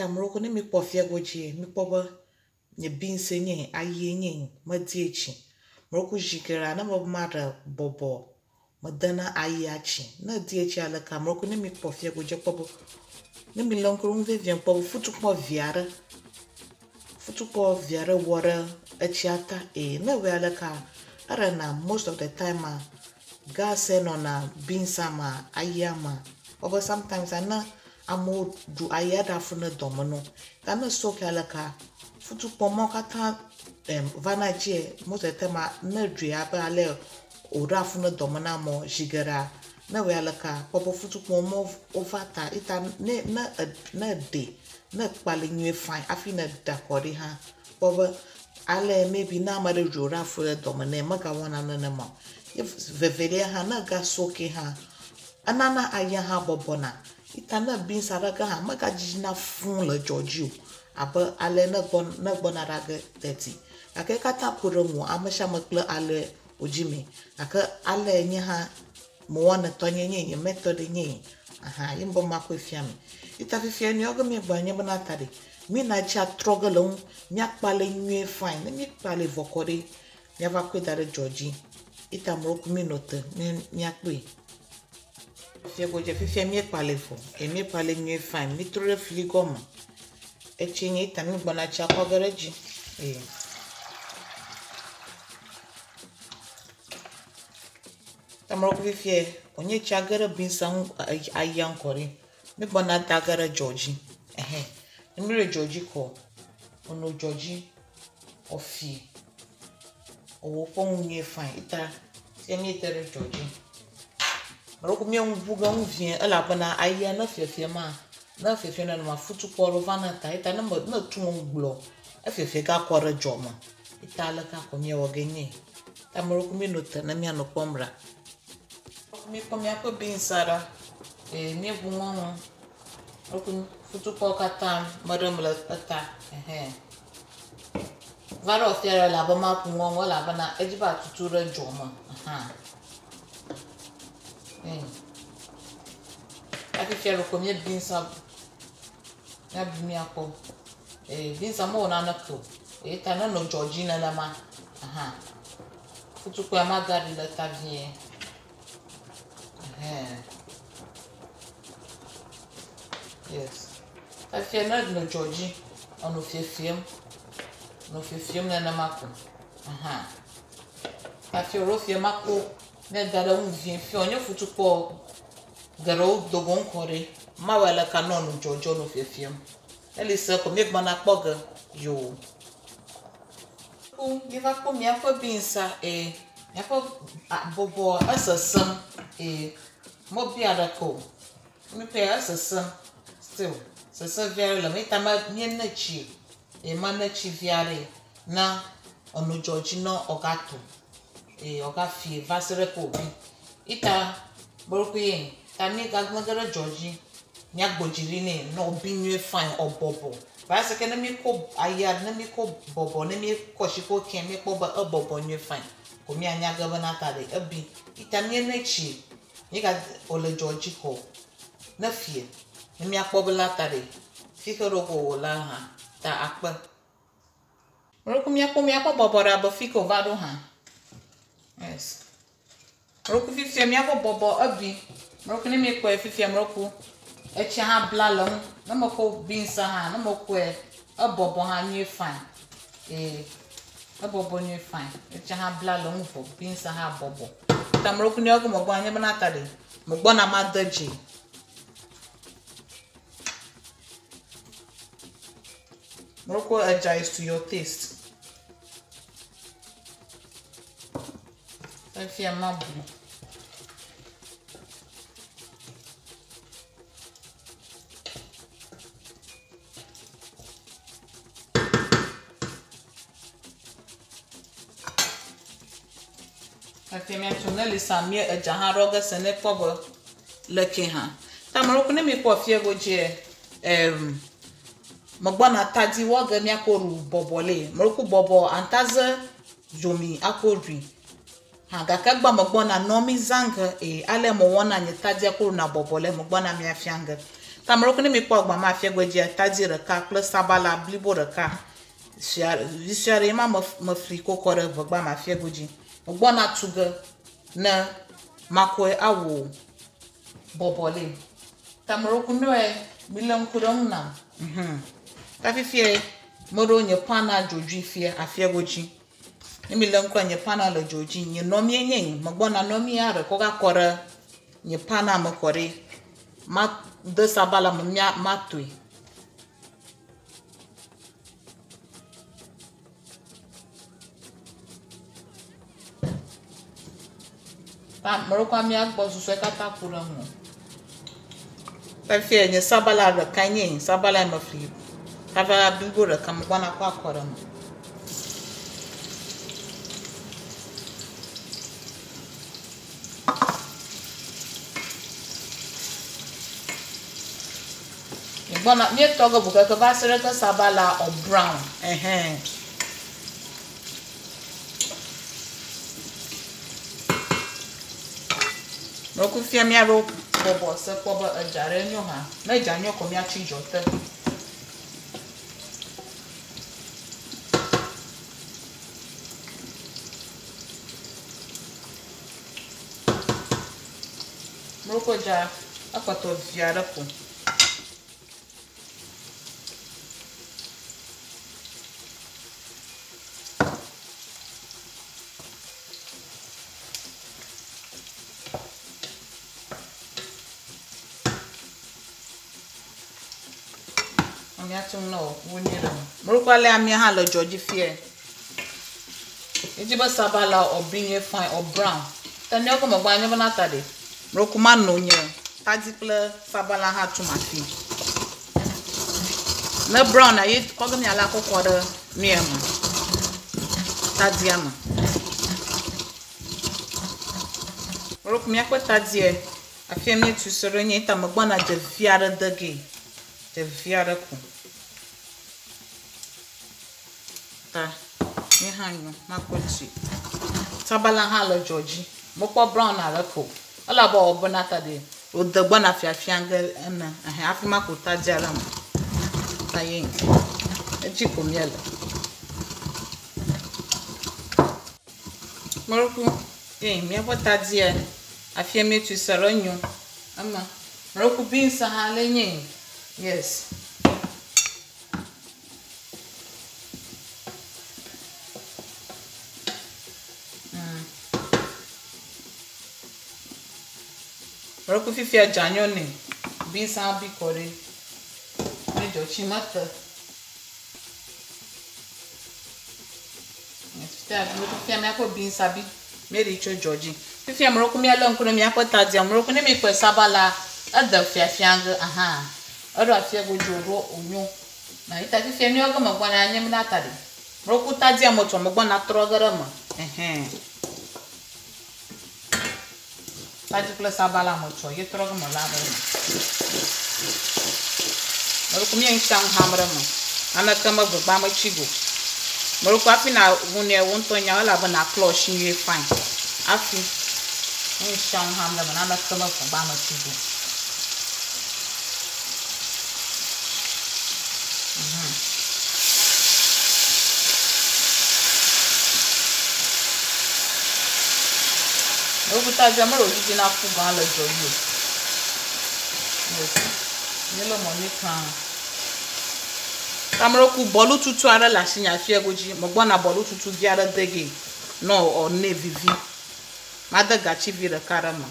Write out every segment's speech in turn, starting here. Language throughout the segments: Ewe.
Ita mroko ne mikpɔ fia godzi mikpɔ be nye beans nye ayi nye medie tsi. Mroko zi geɖea ne mebe maɖe bɔbɔ medena ayia tsi. Ne edie tsi aleka mroko ne mikpɔ fia godzi kpɔ be ne mi le ŋku ɖe ŋu vevie kpɔ be futukpɔ vi aɖe futukpɔ vi aɖe wɔ ɖe etsia ta eye ne ewɔe aleka eɖena most of the time a gas nɔna beansa mea ayia mea wɔbe sometimes a ne amewo ɖu ayia ɖea fu ne dɔme no. Ta ne soak aleka futukpɔ mawo katã vana dzie most of the time a ne eɖui abe ale wòɖea fu ne dɔme na amewo zi geɖea ne ewɔe aleka kpɔ be futukpɔ mawo wova ta ita ne ne ne eɖe ne ekpali nyuie fine hafi ne da kɔ ɖi hã kpɔ be ale maybe ne ame ɖe ɖui wòɖea fu ɖe dɔme nɛ megawɔna nenema o. Ye vevelia hã ne ega soak hã enana ayia hã bɔbɔna. Ita ne beans aɖeke hã megadzidzina fũu le dzɔ dzi o abe ale ne gbɔ ne gbɔna ɖa ge teti. Gake katã ku ɖe ŋuwò ame sia ame kple ale wòdzi mee. Gake ale nye hã mewɔna tɔnye nye nye method nye aha ye be makɔe fia mi. Ita fifia nuyawo ge míegblɔ nye bena ta ɖe mína tsia trɔ ge le ŋu míakpali nyuie fine. Ne míekpali vɔ kɔ ɖi míava kɔe da ɖe dzɔ dzi. Ita mroko mínɔ te míakpɔe. Fifia godze fifia míekpali vɔ eye míekpali nyuie fine. Mítrɔ ɖe fli gɔme. Etsi nye ita mígbɔna tsia kɔ ge ɖe edzi. Eye ta mroko fifia wònye tsia ge ɖe beansa ŋu ayia ŋu kɔ ɖi. Mígbɔna da ge ɖe dzɔ dzi. Ɛhɛ. Ne míɖo dzɔ dzi kɔ, wònɔ dzɔ dzi wòfi wòwɔ ƒe ŋu nyuie fine. Ita fifia míede ɖe dzɔ dzi. Mroko míeŋu ʋu ge ŋu vie elabena ayia ne fiefie ma ne fiefie nenema futukpɔ ɖewo vana ta ita ne me ne etu ŋu gblɔ efiefie gakɔ ɖe dzɔ me. Ita aleke akɔ míewɔ ge nye. Ta mroko míenɔ te ne míanɔ kpɔm ɖa. Míekpɔ míaƒe beansa ɖa eye míeʋu ŋɔŋɔ. Mroko futukpɔwo katã meɖem le eta. Ɛhɛ. Va ɖo afia ɖe elabe maƒu ŋɔŋɔ elabena edzi be atutu ɖe dzɔ me. Aha. Fifia ɖeko mía beansa míabu míakpɔ. Eye beansa mewɔ naneke o. Eye ta ne nɔ dzɔ dzi nenema. Aha. Futukpɔa magaɖi le ta vie. Ɛhɛ. Yes. Fifia ne nɔ dzɔ dzi enɔ fiefiem nɔ fiefiem nenema ko. Aha. Fifia ɖo fia mako ne da ɖe ŋu vie fia wònye futukpɔ geɖewo do go ŋkɔ ɖi. Mawɔe aleka ne wònɔ dzɔdzɔ nɔ fiefiem. Eli se ko míegbɔna kpɔ ge yoo. Míeva kpɔ míaƒe beansa eye míaƒe bɔbɔ esesẽm eye mebia ɖeke o. Míkpɔe esesẽm still sesẽ vi aɖe le eme eya ta míene tsi eye mene tsi vi aɖe na enu dzɔ dzi ne wòagato eye wòagafie va se ɖe ke wòbi. Ita mroko ye ta míegagblẽ ge ɖe dzɔ dzi míagbɔ dzi ɖi nɛ ne wòbi nyuie fine wòbɔbɔ. Va se ke ne míekɔ ayia ne míekɔ bɔbɔ ne míekɔ tsi kɔ ke míekpɔ be ebɔbɔ nyuie fine ko míanya ge bena ta ɖe ebi. Ita míene tsi míega wòle dzɔ dzi kɔ ne fie ne míakpɔ be la ta ɖe fi ke ɖo ko wòle hã ta akpe. Mroko míakpɔ míaƒe bɔbɔ ɖe abe fi ke wòva ɖo hã. Yes. Mroko fifia míaƒe bɔbɔ ebi. Mroko ne míekpɔe fifia mroko etsia hã bla le ŋu. Ne mekɔ beansa hã ne mekɔe ebɔbɔ hã nyuie fine. Eye ebɔbɔ nyuie fine. Etsia hã bla le ŋu vɔ beansa hã bɔbɔ. Ta mroko ne wo megbɔ nye bena ta ɖe megbɔna made dzi. Mroko edza is to your taste. Efia mabu. Efia míatso ne lisa mía edza hã ɖɔ ge se ne kpɔ be le ke hã. Ta mroko ne míekpɔ fia godzie megbɔna tadi wɔ ge míakɔ ɖu bɔbɔ le. Mroko bɔbɔ antaze dzomi akɔ ɖui. Hã gake gbɔ megbɔna nɔ mi zã ge eye ale mewɔna nye tadia kɔ ɖuna bɔbɔ le megbɔna mia fia ge. Ta ame ɖewo ne mikpɔ agba ma afia gbedzia, tadi ɖeka kple sabala blibo ɖeka. Sua vi sue aɖe ye ma mefli kɔ kɔ ɖe ʋegba me afia godzi. Megbɔna tu ge ne makɔe awɔ bɔbɔli. Ta ame ɖewo nɔe milé ŋku ɖe ŋu nam. Ta fifie meɖo nye pana dzodzi fia afia godzi. Ne milé ŋku ɖe nye pana le dzo dzi, nye nɔmie nye yi. Megbɔna nɔmia ɖe kɔ gakɔ ɖe nye pana me kɔ ɖi. Ma de sabala me mia matoe. Ta ame ɖewo kɔ amia gbɔ susɔe katã ku ɖe ŋu. Ta fifie nye sabala ɖeka nye yi. Sabala yi mefli. Sabala blibo ɖeka megbɔna kɔ akɔ ɖe eme. Gbɔna míetɔ ge bu keke va se ɖe ke sabala or brown. Ɛhɛn. Meku fia míaɖo bɔbɔ se kpɔ be edza ɖe nyo hã. Ne edza nyo ko míatsi dzo te. Meku dza ekpɔtɔ vi aɖe ko. Amia tum na wo nyuie ɖe me. Meɖo ale amia hã le dzo dzi fie. Edzi be sabala or bi nyuie fine or brown. Ta míawo gɔme gbɔ anye bena ta ɖe. Meɖo ko manɔ nye tadi kple sabala hã tum afi. Ne brown na ye kɔ ge miala kɔkɔ ɖe nuya me. Tadia me. Meɖo ko míaƒe tadie afia míetu se ɖe nye ta megbɔna dze vi aɖe de ge. Dze vi aɖe ko. Ta nye hã nyo makɔ tui. Sabala hã le dzo dzi. Mekpɔ brown aɖe ko. Elabe wòbena ta ɖe wòde gbɔna fiafia ge ene. Ɛhɛn hafi mako tadia ɖe eme. Ta ye edzi ko míele. Meɖo ye míaƒe tadia afia míetui se ɖe nyo. Ema. Meɖo beans hã le nye. Yes. Meɖo fifia dza nyo nɛ. Beans hã bi kɔ ɖi. Ne dzotsi mete. Fifia míaƒe beans abi míeɖi tso dzo dzi. Fifia meɖo míalé ŋku ɖe míaƒe tadia. Meɖo ne míekpɔe sabala ede fiafia ge aha. Eɖo afia godzi wòɖo wònyo. Na yi ta fifia míawo ge megbɔna nye mina ta ɖi. Meɖo tadia me tɔ megbɔna trɔ ge ɖe eme. Ɛhɛn. Tadi kple sabala me tsɔ ye trɔ ge me la ɖe eme. Meɖo mía ŋutia ŋu ham ɖe eme. Naneke me gbegba metsi go. Meɖo hafi na ŋu nɛ wo ŋutɔ nya elabe na klɔ tsi nyuie fine. Hafi ŋutia ŋu ham ɖe eme naneke me gbegba metsi go. Meɖo tadia mele wòdzidzi na ƒu gã le dzo dzi o. Yes. Míele mɔ nyui kã. Ame ɖewo ku bɔlu tutu aɖe le asinye afia godzi. Megbɔna bɔlu tutu vi aɖe de ge ne wònɛ vivi. Made gatsi vi ɖeka ɖe eme.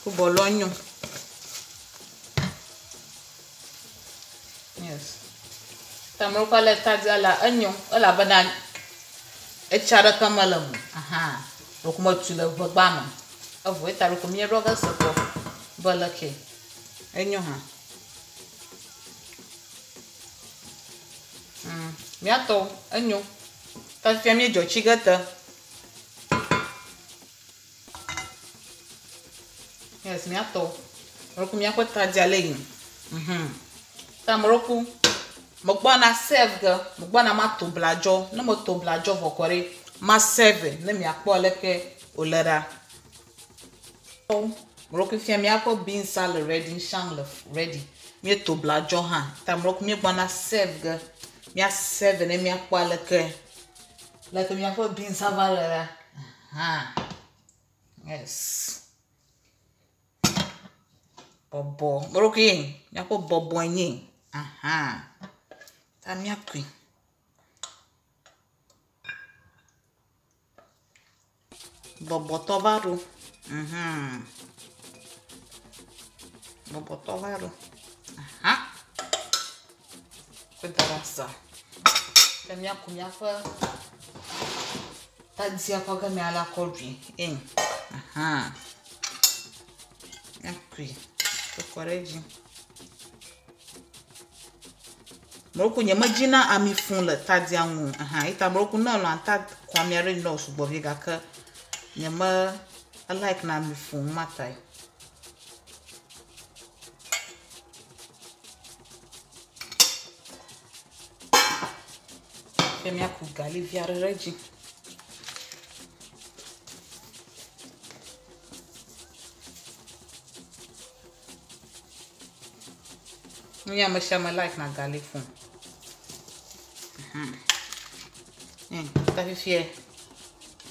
Ku bɔlua nyo. Yes. Ta ame ɖewo ale tadia la enyo elabena etsi aɖeke mele eme o. Aha. Ɖeko metui le ʋegba me. Evɔ ye ta ɖeko míeɖɔ ge se kpɔ be leke. Enyo hã. Míatɔwo, enyo. Ta fifia míedzɔ tsi ge te. Yes, míatɔwo. Meɖoku míaƒe tadia le yi. Mhm. Ta meɖoku megbɔna serve ge, megbɔna mato bladzɔ. Ne meto bladzɔ vɔ kɔ ɖe, ma serve ne miakpɔ aleke wòle ɖa. Meɖoku fia míaƒe beansa le ready, ŋshiaŋ le ready. Míeto bladzɔ hã. Ta meɖoku míegbɔna serve ge. Mía serve ne míakpɔ aleke leke míaƒe beansa va le ɖa. Aha. Yes. Bɔbɔ. Meɖoku ye míaƒe bɔbɔe nye. Aha. Ta míakui. Bɔbɔtɔ va ɖo. Mhm. Bɔbɔtɔ va ɖo. Aha. Kpe da ɖe asa. Ke míaku míaƒe tadia kɔ ge mía la kɔ ɖui. Eyi. Aha. Míakui kɔ ɖe edzi. Meɖoku nye medzina ami fũ le tadia ŋu o. Aha. Eyi ta meɖoku ne elɔ̃a ta kɔ amia ɖe ne wòsugbɔ vie gake nye me like na ami fũ ma tae. Ke míaku gali vi aɖe ɖe edzi. Nu ya ame sia ame like na gali fũ. Mhm. Ta fifie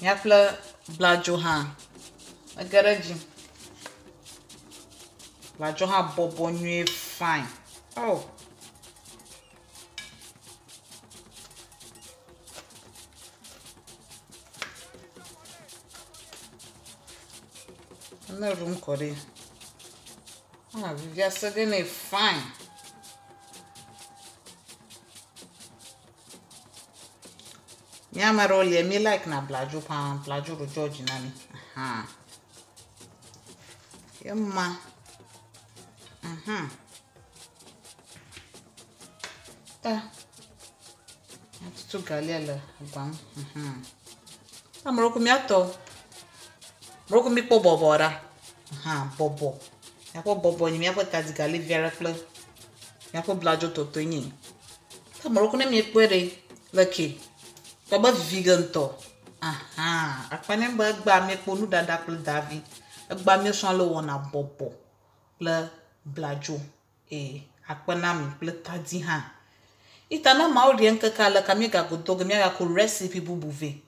míaƒle bladzo hã ege ɖe edzi. Bladzo hã bɔbɔ nyuie fine. Oh. Ne ɖum kɔ ɖi. Ah, vivia se ɖe nɛ fine. Mía ame aɖewo lia mi like na bladzo paa, bladzo ɖo dzɔ dzi na mi. Aha. Ye ma. Mhm. Ta. Atutu galia le agba ŋu. Mhm. Ame ɖewo ko míatɔ. Meɖoku míkpɔ bɔbɔ ɖa. Aha, bɔbɔ. Míaƒe bɔbɔ nyi míaƒe tadigali vi aɖe kple míaƒe bladzo tɔtɔe nyi. Ke ame ɖewo ne miekpɔe ɖe le ke, kpɔ be vivi ge ŋutɔ. Aha, akpa ne be egbea míekpɔ nuɖaɖa kple davi. Egbea míesrɔ̃ ale wowɔna bɔbɔ kple bladzo. Ee, akpe na mi kple tadi hã. Ita ne Mawu ɖe ŋkeke aleke míegago do ge míagaku recipe bubu vɛ.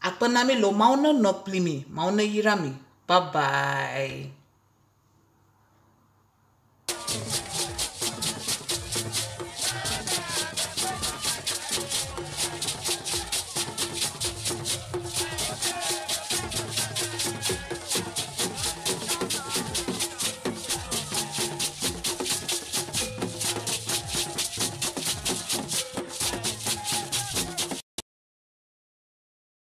Akpe na mi loo Mawu nenɔ kpli mi. Mawu neyra mi. Bye bye.